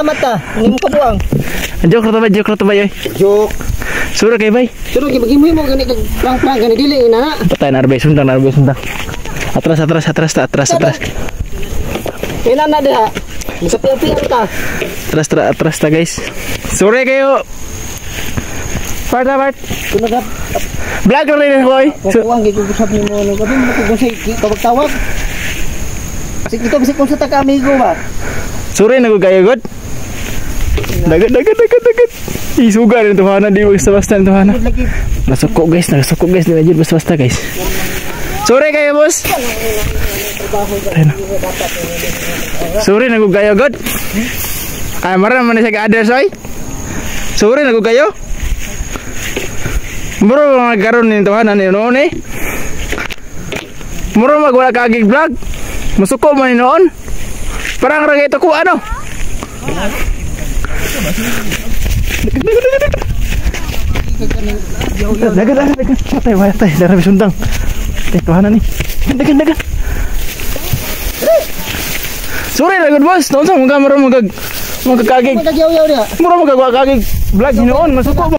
Salamat ta. Hindi mo kabuang. Joke ra to, bay, joke ra to, bay, oy. Joke. Sura kay, bay. Pero gibagimo mo gani kag prank-prank gani dili ina na. Patay na arbay, sundang na arbay, sundang. Atras, atras, atras ta, atras, atras. Ina na diha. Sa piang ka. Atras, atras, atras ta, guys. Sorry kayo. Part na part. Kuno ka Vlog ra rin ako, oy. So, kuang gid ko usab nimo ano gabi mo ko say tawag-tawag. Sige ito bisig kung sa taka amigo ba. Sorry na ko kayo god. Dagat, dagat, dagat, dagat. Isuga rin tuhana, di basta-basta rin tuhana. Lagi Nasuko, guys, nasuko, guys, di na jud basta-basta, guys. Sorry kayo, boss. Tayo na. Sorry na ko kayo god. Ay, mara man na siya ka-others, oy. Sorry na ko kayo. Bro, mga karon ni tuhana ni noon eh. Muro mag wala kaagig vlog. Masuko man ni noon. Parang ragay ito ko ano. Dagan, dagan, dagan. Patay, patay. Dara sundang. Patay, tuhanan ni. Dagan, dagan. Sorry lah, good boss. Noon sa mga mura magkagig. Magagyaw-yaw diha. Mura magkagig vlog noon. Masuko.